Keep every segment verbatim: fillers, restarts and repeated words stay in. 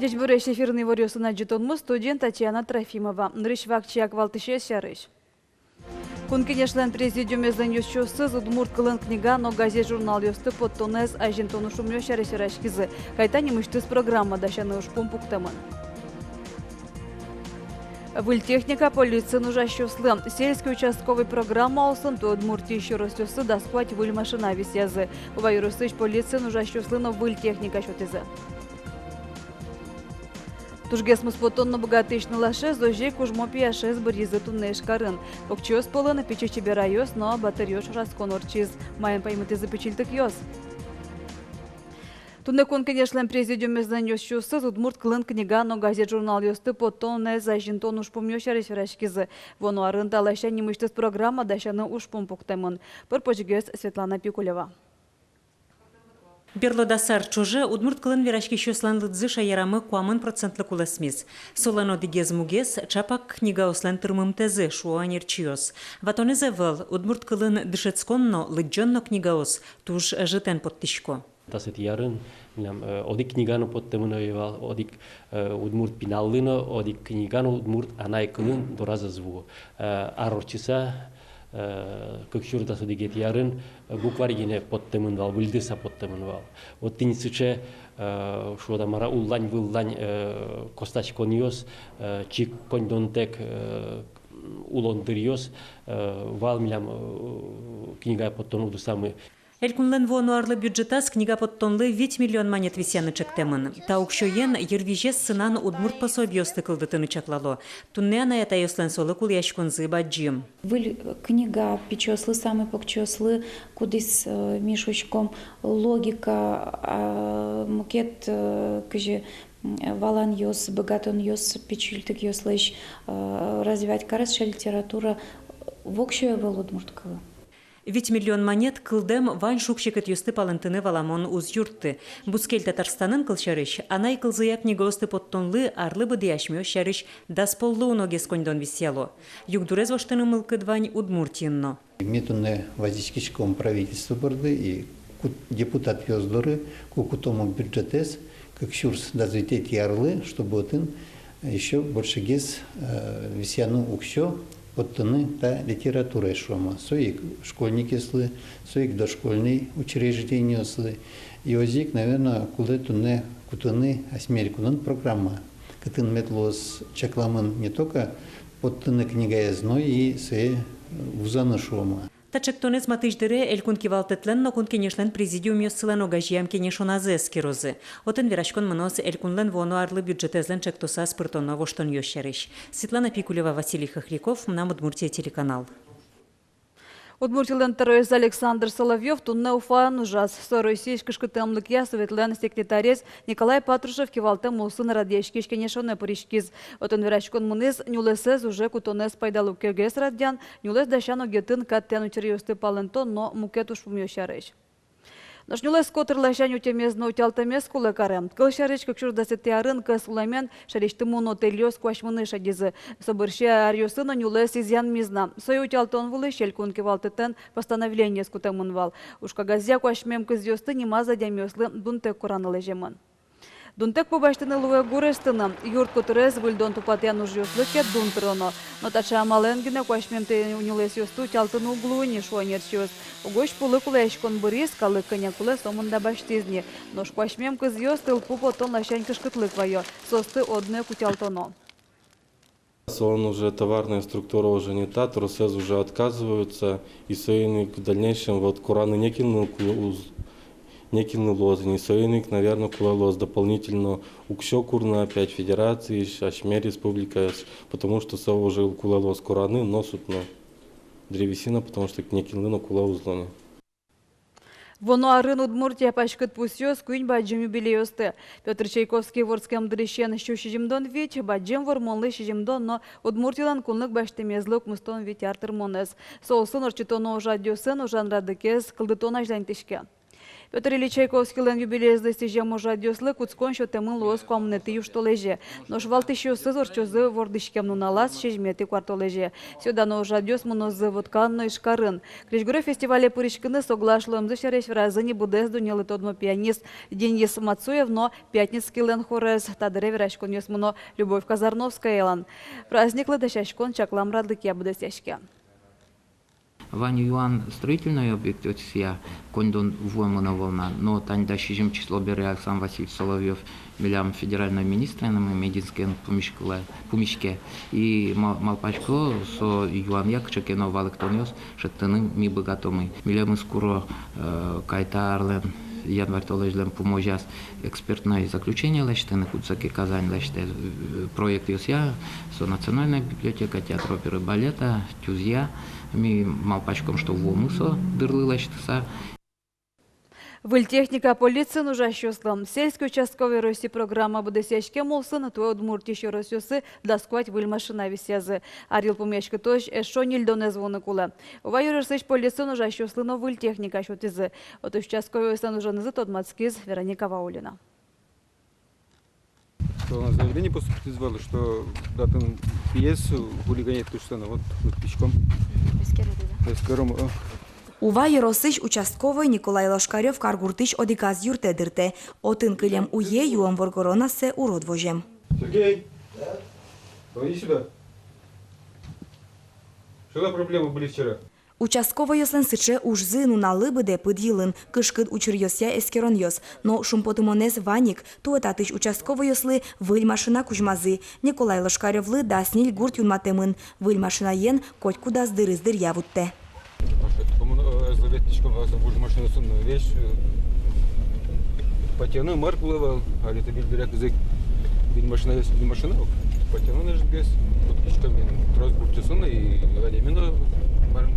Ӟечбуресь! Эфирын иворъёсын адӟытонмы, студиын Татьяна Трофимова. Нырысь вакчияк валтӥсез сярысь. Кун Кенешлэн президиумезлэн ёзчиосыз удмурт кылын книга но газет-журналъёсты поттонэз азинтон ужпумъёс сярысь вераськизы. Кайта нимысьтыз программа дасяны ужпум пуктэмын. Выль техника полициын ужасьёслы. «Сельский участковый» программа улсын туэ Удмуртиысь ёросъёсы дас куать выль машина висъязы. Ува ёросысь полициын ужасьёслы но выль техника сётӥзы. Тужгес муспотон но быгатӥсь нылашез, озьы ик кужмо пияшез быръизы туннэ Ижкарын. Покчиос пӧлын пичи чеберайёс но батыръёс ӵошатскон ортчиз. Маин паймытӥзы пичильтыкъёс? Туннэ Кун Кенешлэн президиумезлэн ёзчиосыз удмурт кылын книга но газет-журналъёсты поттонэз азинтон ужпумъёс сярысь вераськизы. Вуоно арын та ласянь нимысьтыз программа дасяны ужпум пуктэмын. Пыр-почгес Светлана Пикулева. Берло дас ар ӵоже удмурт кылын вераськисьёслэн лыдзы шаерамы куамын процентлы кулэсмиз. Солэн одӥгез мугез — ӵапак книгаослэн тырмымтэзы, шуо ӧнерчиос. Ватонэз ӧвӧл, удмурт кылын дышетскон но, лыдӟон но книгаос туж ӧжытэн поттӥсько. Дасэтӥ арын милям, э, одӥг книга но поттэмын ӧй вал, одӥг, э, удмурт пиналлы но, одӥг книга но удмурт анай кылын дораз ӧз вуы. Э, ар ортчыса, э, кык сюрс дас одӥгетӥ арын, э, букварь гинэ поттэмын вал, выльдыса поттэмын вал. Вот тӥни сыӵе, э, шуод-а мар-а, уллань-выллань, э, костаськонъёс, э, чик коньдонтэк, э, улон дыръёс, э, вал милям, э, книга поттон удысамы. Элькунлэн вуоно арлы бюджетаз книга поттонлы вить миллион манет висъяны чектэмын. Та уксёен йырвизез сынан удмурт пособиосты кылдытыны чаклало. Туннэ анай-атайёслэн солы кулэяськонзы бадӟым. Выль книга пичиослы, самой покчиослы, кудӥз, э, ми шуиськом, логика, а, мукет, э, кызьы, м, валанъёс, быгатонъёс пичильтыкъёслэсь, э, развивать каре сыӵе литература, воксё ӧвӧл удмурт кылын. Вить миллион манет кылдэм вань шуг-секытъёсты палэнтыны, валамон, уз юртты. Бускель Татарстанын, кылсярысь, анай кылзыя книгаосты поттонлы арлы быдэ асьмеос сярысь дас поллы уногес коньдон висъяло. Югдурез воштыны мылкыд вань Удмуртиын но. Ми туннэ вазиськиськом правительство борды и ку-, депутатъёс доры, ку кутомы бюджетэз кык сюрс дас витетӥ арлы, чтобы отын ещё большегес, э, висъяны уксё поттыны та литератураез, шуом-а. Со ик школьникъёслы, со ик дошкольный учреждениослы. И озьы ик, наверно, кулэ туннэ кутыны асьме элькунын программа, кытын мед луоз чакламын не только поттыны книгаез, но и сое вузаны, шуом-а. Та чектонэз матысь дыре Элькун Кивалтэтлэн но Кун Кенешлэн президиумъёссылэн огазеям кенешоназы эскерозы. Отын вераськон мыноз Элькунлэн вуоно арлы бюджетэзлэн чектосаз пыртоно воштонъёс сярысь. Светлана Пикулева, Василий Хохряков, «Мынам Удмуртие» телеканал. Удмуртилэн тӧроез Александр Соловьёв туннэ Уфаын ужаз. Со Россиысь кышкыттэмлыкъя советлэн секретарез Николай Патрушев кивалтэм улсын радъяськись кенешонэ пыриськиз. Отын вераськон мынӥз нюлэсэз уже кутонэз пайдалыкгес радъян, нюлэс дасян огетын кат тӥян учыръёсты палэнтон но мукет ужпумъёс сярысь. Нош нюлэс котыр ласянь утемез но утялтэмез кулэ каре. Кылсярысь, кык сюрс дасэтӥ арын кӧс улэмен шаерысьтымы но тэльёс куасьмыны шедизы. Со бӧрсьы аръёсы но нюлэс изъянмиз на. Сое утялтон вылысь Элькун Кивалтэтэн постановлениез кутэмын вал. Уж кагазъя куасьмем кызъёсты нимаз адямиослы дунтэк кораны лэземын. Дунтэк пу басьтыны луэ гур эстыны. Юрт котырез выльдон-тупатъян ужъёслы ке дун тыроно. Но таӵе амалэн гинэ куасьмем тэль нюлэсъёсты утялтыны уг луы ни, шуо ӧнерчиос. Угось пулы кулэяськон быриз, калык кӧня кулэ, сомында басьтӥз ни. Нош куасьмем кызъёс тылпу поттон ласянь кышкытлык вайо. Соосты одно ик утялтоно. Солэн уже товарная структура уже не та, тросэз уже отказываются, и соин ик в дальнейшем вот кораны некинлы кулэ уз-, некинлы луоз ини, соин ик, наверно, кулэ луоз дополнительно уксё курыны опять федерациысь, асьме республикаысь, потому что со уже кулэ луоз кораны но сутны древесина, потому что некинлы но кулэ уз луы ни. Вуоно арын Удмуртия паськыт пусъёз куинь бадӟым юбилейёсты. Пётр Чайковский вордскем дырысен сю сизьымдон вить, Бадӟым Вормонлы сизьымдон но Удмуртилэн кунлык басьтэмезлы укмыстон вить ар тырмонэз. Со улсын ортчытоно ужрадъёсын ужан радлыкез кылдытон азьланьтӥське. Пётр Ильич Чайковскийлэн юбилеезлы сӥзем ужрадъёслы кутскон сётэмын луоз куамынэтӥ южтолэзе. Нош валтӥсьёсыз ортчозы вордӥськем нуналаз, сизьыметӥ куартолэзе. Сӥё дано ужрадъёс мынозы Воткаын но Ижкарын. Крезьгуро фестивале пыриськыны соглаш луэмзы сярысь веразы ни быдэс дуннелы тодмо пианист Денис Мацуев но Пятницкийлэн хорез. Та дыре вераськонъёс мыно Любовь Казарновскаялэн. Праздниклы дасяськон чаклам радлыкъя быдэсъяське. Вань юан строительной объектъёсъя коньдон вуэмын ӧвӧл на, но тани дас сизьым число бере Александр Васильевич Соловьёв милям федеральной министрен Мединскиен пумиськылэ, пумиське. И ма-, малпасько, со юанъя кыӵе ке но валэктонъёс шедьтыны ми быгатомы. Милемыз куро, э, кайта арлэн январь толэзьлэн пумозяз экспертной заключение лэсьтыны, кудзэ ке Казань лэсьтэ, э, проектъёсъя, со Национальной библиотека, театр оперы и балета, ТЮЗъя. Ми малпаськом, что вуомы со дырлы лэсьтыса. Выль техника полициын ужасьёслы. «Сельский участковый» Россиысь программа быдэсъяськем улсын туэ Удмуртиысь ёросъёсы дас куать выль машина висъязы. Ар йылпумъяськытозь эшшо ньыльдонэз вуыны кулэ. Ува ёросысь полициын ужасьёслы но выль техника сётӥзы. Отысь участковойёслэн уженызы тодматскиз Вероника Ваулина. Что у нас заявление поступить из вала, что датын пиез хулиганить тушсана, вот, вот письком. Эскером, э. Ува ёросысь участковой Николай Лошкарёв каргуртысь одӥгаз юртэ дыртэ. Отын кылем уе юэм воргорон ассэ урод возем. Сергей, иди сюда. Что за проблемы были вчера? Участковойёслэн сыӵе ужзы нуналлы быдэ пыд йылын, кышкыт учыръёсъя эскеронъёс. Но шумпотымонэз вань ик, туэ татысь участковойёслы выль машина кузьмазы. Николай Лошкарёвлы дас ньыль гурт юнматэмын. Выль машинаен котькудаз дырыз дыръя вуттэ. Коммуна-, э, заветничком, э, выль машинаосын весь, э, Патяны мар кулэ вал, али табиль бере кызык выль машинаез, выль машина, патяны нежгес, вот кичками трос гуртъёсын и адямиен но мар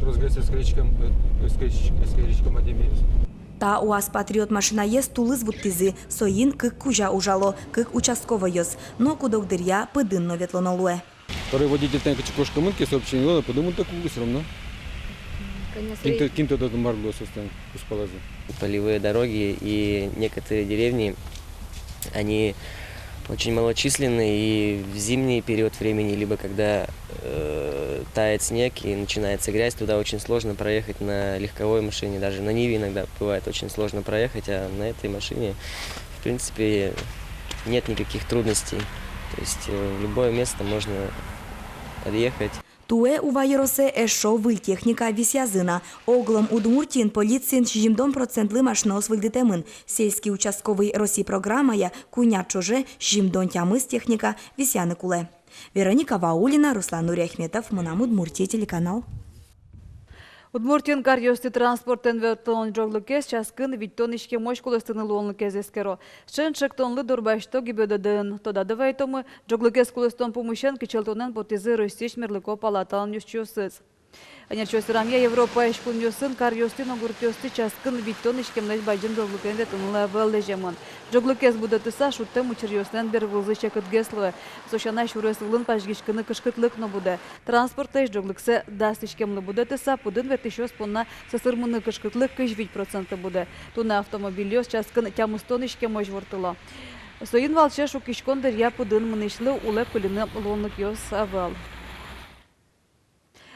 тросгес эскеричком, э, эскерич-, эскеричком адямиез. Та УАЗ Патриот машинаез тулыс вуттӥзы, соин кык кузя ужало, кык участковойёс, но кудог дыръя пыдын но ветлоно луэ. Второй водитель тани кыӵе кошкемын ке, сообщение луэ, пыдын мынтэк уг луы всё равно. Конечно. Кин то, кин то татын мар луэ, соос тани кузпалазы. Полевые дороги и некоторые деревни, они очень малочисленны, и в зимний период времени, либо когда, э, тает снег и начинается грязь, туда очень сложно проехать на легковой машине, даже на Ниве иногда бывает очень сложно проехать, а на этой машине, в принципе, нет никаких трудностей. То есть, э, в любое место можно подъехать. Туэ Ува ёросэ эшшо выль техника висъязы на. Оглом Удмуртиын полициын сизьымдон процентлы машинаос выльдытэмын. «Сельский участковый» Россиысь программая куинь ар ӵоже сизьымдон тямыс техника висъяны кулэ. Вероника Ваулина, Руслан Нуриахметов, «Мынам Удмуртие» телеканал. Удмуртиын каръёстӥ транспортэн ветлон ӝоглыкез часкын витьтон иськемозь кулэстыны луонлыкез эскеро. Сыӵе ӵектонлы дурбасьто ГИБДД-ын. Тодады вайтомы, ӝоглыкез кулэстон пумысен кичӧлтонэн потӥзы Россиысь мерлыко палаталэн ёзчиосыз. Ӧнерчиос верамъя, Европаысь кунъёсын каръёстӥ но гуртъёстӥ часкын витьтон иськемлэсь бадӟым ӝоглыкен ветлыны ӧвӧл лэземын. Ӝоглыкез будэтыса шудтэм учыръёслэн бервылзы секытгес луэ. Со сяна, сюрес вылын пазьгиськыны кышкытлык но будэ. Транспортлэсь ӝоглыксэ дас иськемлы будэтыса, пыдын ветлӥсьёс понна сӧсырмыны кышкытлык кызь вить процентлы будэ. Туннэ автомобильёс часкын тямыстон иськемозь ворттыло. Соин валче шуккиськон дыръя пыдын мынӥсьлы улэп кыльыны луонлыкъёс ӧвӧл.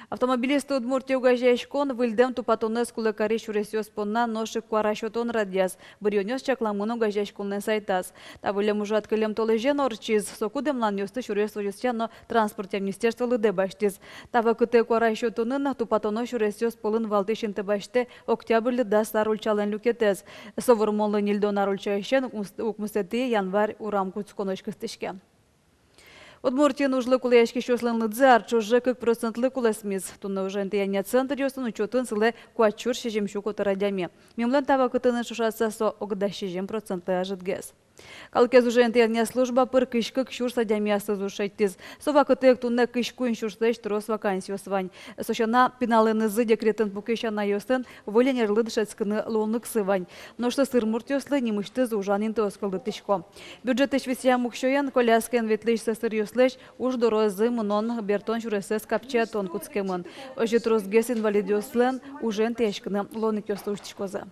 «Автомобилисты Удмуртии» огазеяськон выльдэм тупатонэз кулэ карись сюресъёс понна нош ик куара сётон радъяз. Быръёнъёс чакламын огазеяськонлэн сайтаз. Та выллем ужрад кылем толэзе но ортчиз. Соку дэмланъёсты сюрес возёсъя но транспортъя министерство лыдэ басьтӥз. Та вакытэ куара сётонын тупатоно сюресъёс пӧлын валтӥсь интыбасьтэ октябрьлы дас ар ульчалэн люкетэз. Со Вормонлы ньыльдон ар ульчаысен укмыс-, укмысэтӥ январь урам кутсконозь кыстӥське. Удмуртиын ужлы кулэяськисьёслэн лыдзы ар ӵоже кык процентлы кулэсмиз. Туннэ ужен тӥянъя центръёсын учётын сылэ куать сюрс сизьым сю котыр адями. Мималэн та вакытэныз ӵошатыса, со ог дас сизьым процентлы ӧжытгес. Калыкез ужен тӥянъя служба пыр кызь кык сюрс адями аслыз уж шедьтӥз. Со вакытэ ик туннэ кызь куинь сюрслэсь трос вакансиос вань. Со сяна, пиналэнызы декретын пукись анайёслэн выль ӧнерлы дышетскыны луонлыксы вань. Нош сӧсыр муртъёслы нимысьтыз ужан интыос кылдытӥсько. Бюджетысь висъям уксёен коляскаен ветлӥсь сӧсыръёслэсь уж дорозы мынон-бертон сюрессэс капчиятон кутскемын. Озьы тросгес инвалидъёслэн ужен тӥяськыны луонлыкъёссы усьтӥськозы.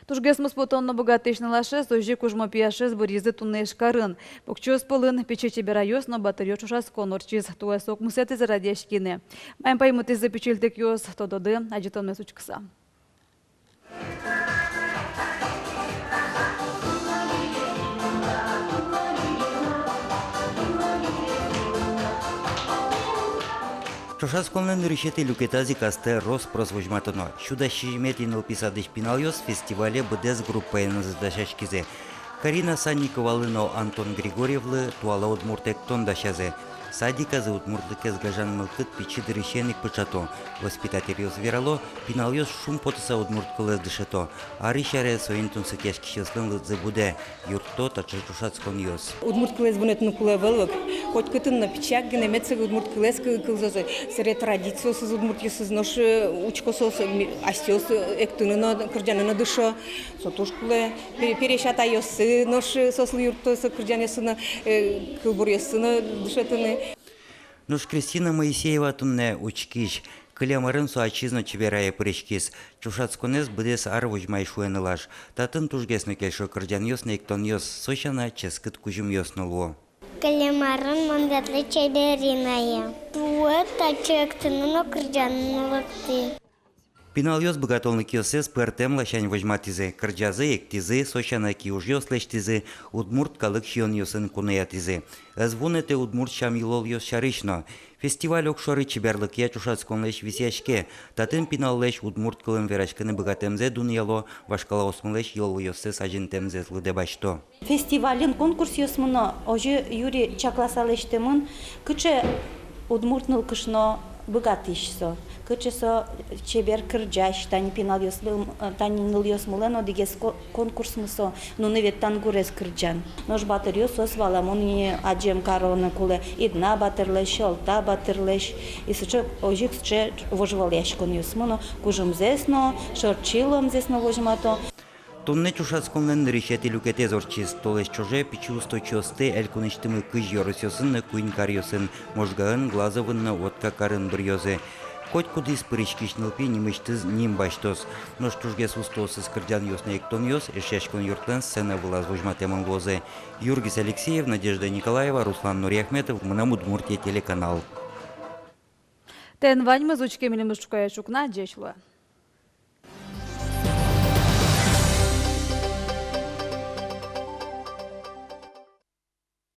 Тужгес муспотон но быгатӥсь нылашез, озьы ик кужмо пияшез быръизы туннэ Ижкарын. Покчиос пӧлын пичи чеберайёс но батыръёс ӵошатскон ортчиз. Туэ со укмысэтӥзэ радъяське ни. Маин паймытӥзы пичильтыкъёс, тододы адӟытонмес учкыса. Ӵошатсконлэн нырысетӥ люкетаз ик астэ рос-прос возьматоно. Сю дас сизьыметӥ нылпи садысь пиналъёс фестивале быдэс группаенызы дасяськизы. Карина Санниковалы но Антон Григорьевлы туала удмурт эктон дасязы. Садиказы удмуртлыкез гажан мылкыд пичи дырысен ик пыӵато. Воспитательёс верало, пиналъёс шумпотыса удмурт кылэз дышето. Арысь аре соин тунсыкъяськисьёслэн лыдзы будэ, юртто таӵе ӵошатсконъёс. Удмурт кылэз вунэтыны кулэ ӧвӧл ук. Котькытын но пичияк гинэ мед сыӵе удмурт кылэз кы-, кылзозы. Сэре традициосыз удмуртъёсыз нош, э, учко соос, ми-, асьсэос, э, эктыны но, кырӟаны но дышо. Со туж кулэ. Пе-, пересь атайёссы нош, э, соослы юртто со кырӟанъёссы но, э, кылбуръёссы но дышетыны. Нош Кристина Моисеева туннэ учкись. Кылем арын со ачиз но чеберае пыриськиз. Ӵошатсконэз быдэс ар возьмай, шуэ нылаш. Татын тужгес но кельшо кырӟанъёс но эктонъёс, со сяна ческыт кузьымъёс но луо. Кылем арын мон ветлӥ чеберинае. Туэ татчы эктыны но кырӟаны но лыктӥ. Пиналъёс быгатонлыкъёссэс пӧртэм ласянь возьматӥзы: кырӟазы, эктӥзы, со сяна киужъёс лэсьтӥзы, удмурт калык сиёнъёсын куноятӥзы. Ӧз вунэтэ удмурт сям-йылолъёс сярысь но. Фестиваль огшоры чеберлыкъя ӵошатсконлэсь висъяське. Татын пиналлэсь удмурт кылын вераськыны быгатэмзэ дунъяло, вашкалаосмылэсь йылолъёссэс азинтэмзэс лыдэ басьто. Фестивальын конкурсъёс мыно, озьы юри чакласа лэсьтэмын, кыӵе удмурт нылкышно быгатӥсь со, кыӵе со чебер кырӟась. Тани пиналъёслы, тани нылъёсмылэн одӥгез ко-, конкурсмы со, «Нуны ветлан гурез» кырӟан. Нош батыръёс, соос, валамон ини, адӟем кароно кулэ Идна батырлэсь, Олта батырлэсь. И сыӵе, озьы ик сыӵе вожвылъяськонъёс мыно, кужымзэс но, шорчи луэмзэс но возьмато. Туннэ ӵошатсконлэн нырысетӥ люкетэз ортчиз. Толэзь ӵоже пичи усточиосты элькунысьтымы кызь ёросъёсын но куинь каръёсын: Можгаын, Глазовын но Воткакарын быръёзы. Котькудӥз пыриськись нылпи нимысьтыз ним басьтоз. Нош тужгес устоосыз кырӟанъёс но эктонъёс Эшъяськон юртлэн сцена вылаз возьматэмын луозы. Юргис Алексеев, Надежда Николаева, Руслан Нуриахметов, «Мынам Удмуртие» телеканал. Тӥни ваньмыз. Учке милемыз ӵукае ӵукна. Ӟеч луэ.